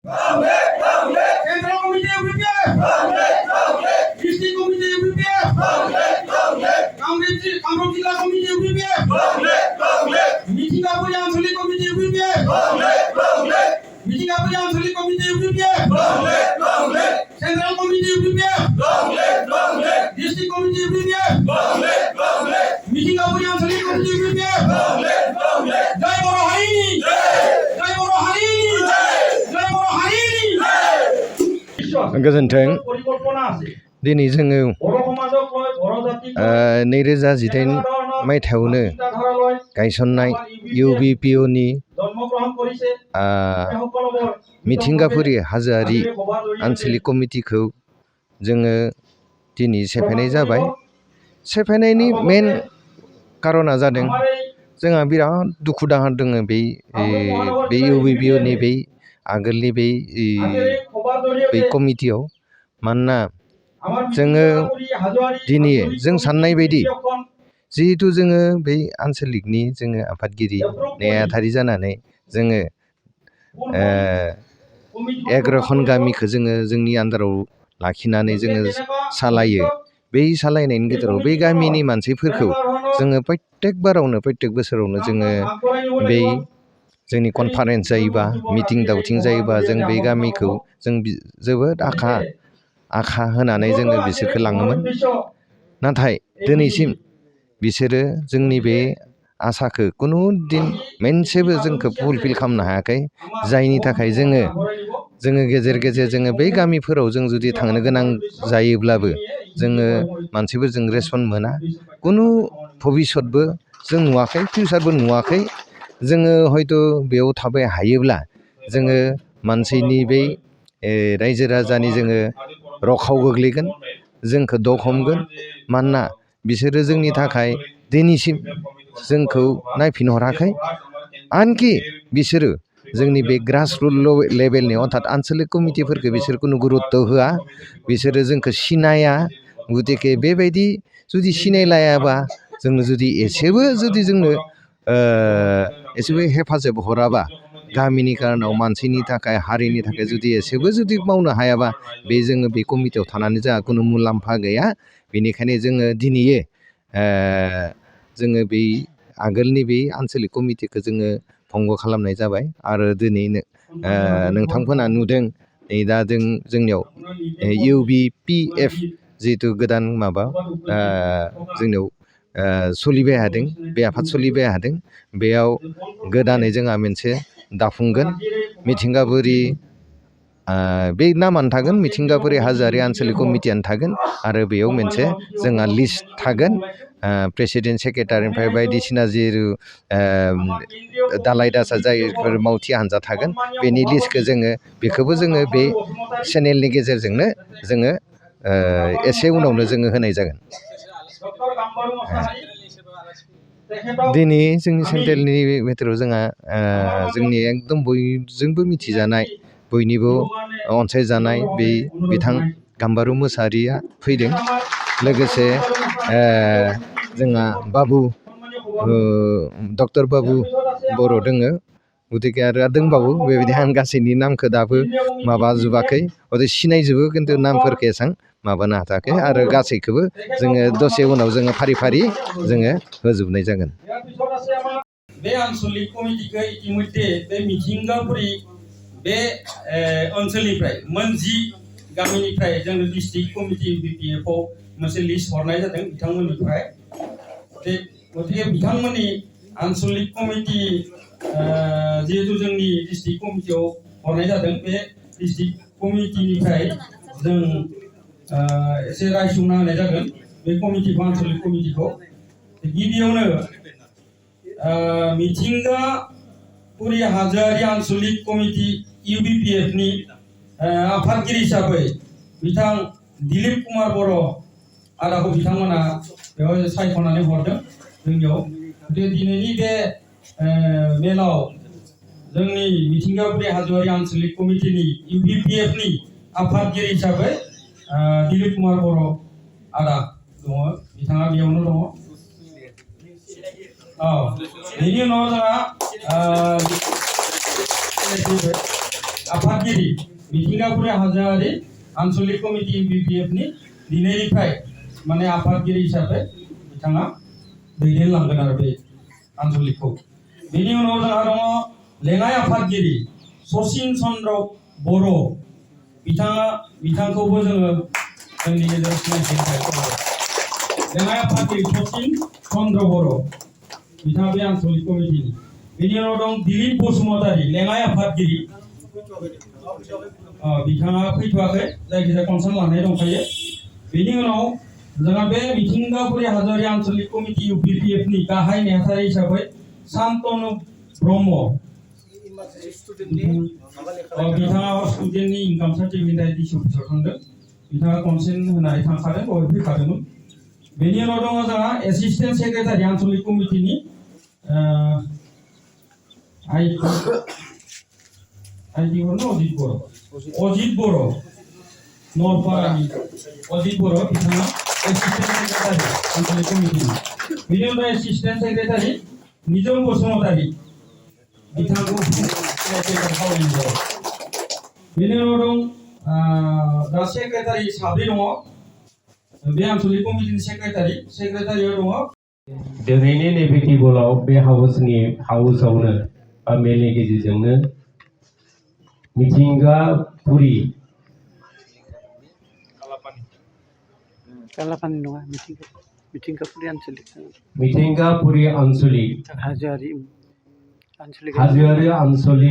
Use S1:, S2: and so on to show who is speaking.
S1: Central Committee UPPF. District Committee UPPF. Kamrup Jilla Committee UPPF. Meeting Kapuri Anshalik Committee UPPF. Meeting Kapuri Anshalik Committee UPPF. Central Committee UPPF. District Committee UPPF. Meeting Kapuri Anshalik Committee UPPF. Jai Boro Harini. Jai Boro Harini. Jai Boro Harini.
S2: गोजोन्थों दिनै जोङो 2018 मायथाइयावनो गायसननाय UBPOनि मिथिंगाफुरि हाजोआरि आन्चलिक कमिटिखौ जोङो दिनै सेफायनाय जाबाय। सेफायनायनि मेन कारना जादों जोंहा बिराद दुखु दाहा दङ बे UBPOनि बे आगोलनि बे कमिटियाव। मानोना जोङो दिनै जों साननाय बायदि जिहेतु जोङो बै आन्चलिकनि जोङो आफादगिरि नेहाथारि जानानै जोङो 11 गामिखौ जोङो जोंनि आन्दाराव लाखिनानै जोङो सालायो। बै सालायनायनि गेजेराव बै गामिनि मानसिफोरखौ जोङो प्रत्येक बोसोरावनो जोङो बै जोंनि कनफारेन्स जायोबा मिटिं दावथिं जायोबा जों बै गामिखौ जों जोबोद आखा होनानै जोङो बिसोरखौ लाङोमोन। नाथाय दिनैसिम बिसोरो जोंनि बे आसाखौ कुनु दिन मोनसेबो जोंखौ फुलफिल खालामनो हायाखै। जायनि थाखाय जोङो गेजेर गेजेर जोङो बै गामिफोराव जों जुदि थांनो गोनां जायोब्लाबो जोङो मानसिफोरजों रेसपन्स मोना। कुनु भबिसतबो जों नुवाखै, फिउचारबो नुवाखै। जोङो हयथ' बेयाव थाबाय हायोब्ला जोङो मानसिनि बै रायजो राजानि जोङो रखाव गोग्लैगोन, जोंखौ दखमगोन। मानोना बिसोरो जोंनि थाखाय दिनैसिम जोंखौ नायफिनहराखै। आनखि बिसोरो जोंनि बे ग्रासरुट लेभेलनि अर्थात आन्चलिक कमिटिफोरखौ बिसोर कुनु गुरुत्त' होआ, बिसोरो जोंखौ सिनाया। गतिके बेबायदि जुदि सिनायलायाबा जोंनो जुदि एसेबो जोंनो एसेबो हेफाजाब हराबा, गामिनि कारनाव मानसिनि थाखाय हारिनि थाखाय जुदि एसेबो मावनो हायाबा बे जोङो बे कमिटियाव थानानै जोंहा कुनु मुलाम्फा गैया। बेनिखायनो जोङो दिनै जोङो बै आगोलनि बे आन्चलिक कमिटिखौ जोङो भंग खालामनाय जाबाय। आरो दिनै नोंथांमोना नुदों दा जोंनियाव UBPF जिहेतु गोदान माबा जोंनियाव सोलिबाय थादों, बे आफाद सोलिबाय थादों। बेयाव गोदानै जोंहा मोनसे दाफुंगोन मिथिंगाफुरि बे नामानो थागोन, मिथिंगाफुरि हाजोआरि आन्चलिक कमिटियानो थागोन। आरो बेयाव मोनसे जोंहा लिस्ट थागोन, प्रेसिडेन्ट सेक्रेटारिनिफ्राय बायदिसिना जिरु दालाय दासा जायफोर मावथि हान्जा थागोन बेनि लिस्टखौ बेखौबो जोङो बे चेनेलनि गेजेरजोंनो जोङो एसे उनावनो जोङो होनाय जागोन। दिनै जोंनि सेन्ट्रेलनि भितोराव जोंहा जोंनि एकदम बयजोंबो मिथिजानाय, बयनिबो अनसायजानाय बे बिथां गाम्बारु मोसाहारिया फैदों। लोगोसे जोंहा डक्टर बाबु बर' दोङो। गतिके आरो दंबावो बेबायदि आं गासैनि नामखौ दाबो माबाजोबाखै, सिनायजोबो खिन्थु नामफोरखौ एसेबां माबानो हाथाराखै। आरो गासैखौबो जोङो दसे उनाव जोङो फारि फारि जोङो होजोबनाय जागोन।
S1: बे आन्चलिक कमिटिखौ इतिमध्य बे मिथिंगाफुरि बे ओनसोलनिफ्राय 10 गामिनिफ्राय जोंनो डिस्ट्रिक्ट कमिटि UBPF आव मोनसे लिस्ट हरनाय जादों बिथांमोननिफ्राय। गतिके बिथांमोननि आन्चलिक कमिटि जिहेतु जोंनि डिस्ट्रिक्ट कमिटियाव हरनाय जादों, बे डिस्ट्रिक्ट कमिटिनिफ्राय जों एसे रायसंना होनाय जागोन बे कमिटिखौ, आन्चलिक कमिटिखौ। गिबियावनो मिथिंगाफुरि हाजोआरि आन्चलिक कमिटि UBPF नि आफादगिरि हिसाबै बिथां दिलीप कुमार बर' आदाखौ बिथांमोना बेयाव सायख'नानै हरदों जोंनियाव। दिनैनि बे मेलाव जोंनि मिथिंगाफुरि हाजोआरि आन्चलिक कमिटिनि UBPF नि आफादगिरि हिसाबै दिलीप कुमार बर' आदा दङ, बिथाङा बेयावनो दङ। बेनि उनाव जोंहा आफादगिरि मिथिंगापुरि हाजोआरि आन्चलिक कमिटि UBPF नि दिनैनिफ्राय माने आफादगिरि हिसाबै बिथाङा दैदेनलांगोन आरो बे आन्चलिकखौ। बेनि उनाव जोंहा दङ लेङाइ आफादगिरि सचिन चन्द्र बर' बिथांखौबो जोङो जोंनि गेजेराव सिनायथि होबाय। लेङाइ आफादगिरि सचिन चन्द्र बर' बिथाङा बे आन्चलिक कमिटिनि। बेनि उनाव दं दिलीप बसुमतारी लेङाइ आफादगिरि बिथाङा फैथ'वाखै जायखिजाया कनसार्न लानाय दंखायो। बेनि उनाव जोंहा बे मिथिंगापुरि हाजोआरि आन्चलिक कमिटि UBPF नि गाहाय नेहाथारि हिसाबै शान्तनु ब्रह्म बिथाङा स्टुडेन्टनि इनकाम सार्टिफिकेट डिसि अफिसाव थांदों। बिथाङा कनसेन्ट होनानै थांखादों बहाय फैखादोंमोन। बेनि उनाव दङ जोंहा एसिस्टेन्ट सेक्रेटारि आन्चलिक कमिटिनि अजित बर' नलपारानि अजित बर' बिथाङा एसिस्टेन्ट सेक्रेटारि आन्चलिक कमिटिनि। बेनि उनाव एसिस्टेन्ट सेक्रेटारि निजोम बसुमतारी बिथांखौ खावलायनाय जाबाय। बेनि उनाव दं दा सेक्रेटारि साब्रै दङ बे आन्चलिक कमिटिनि सेक्रेटारियाव दङ।
S3: दिनैनि नैबे टेबोलाव बे हाउसावनो बा मेलनि गेजेरजोंनो मिथिंगापुरि
S4: कालापानि नङा मिथिंगापुरि आन्चलिक
S3: हाजोआरि आन्चलिक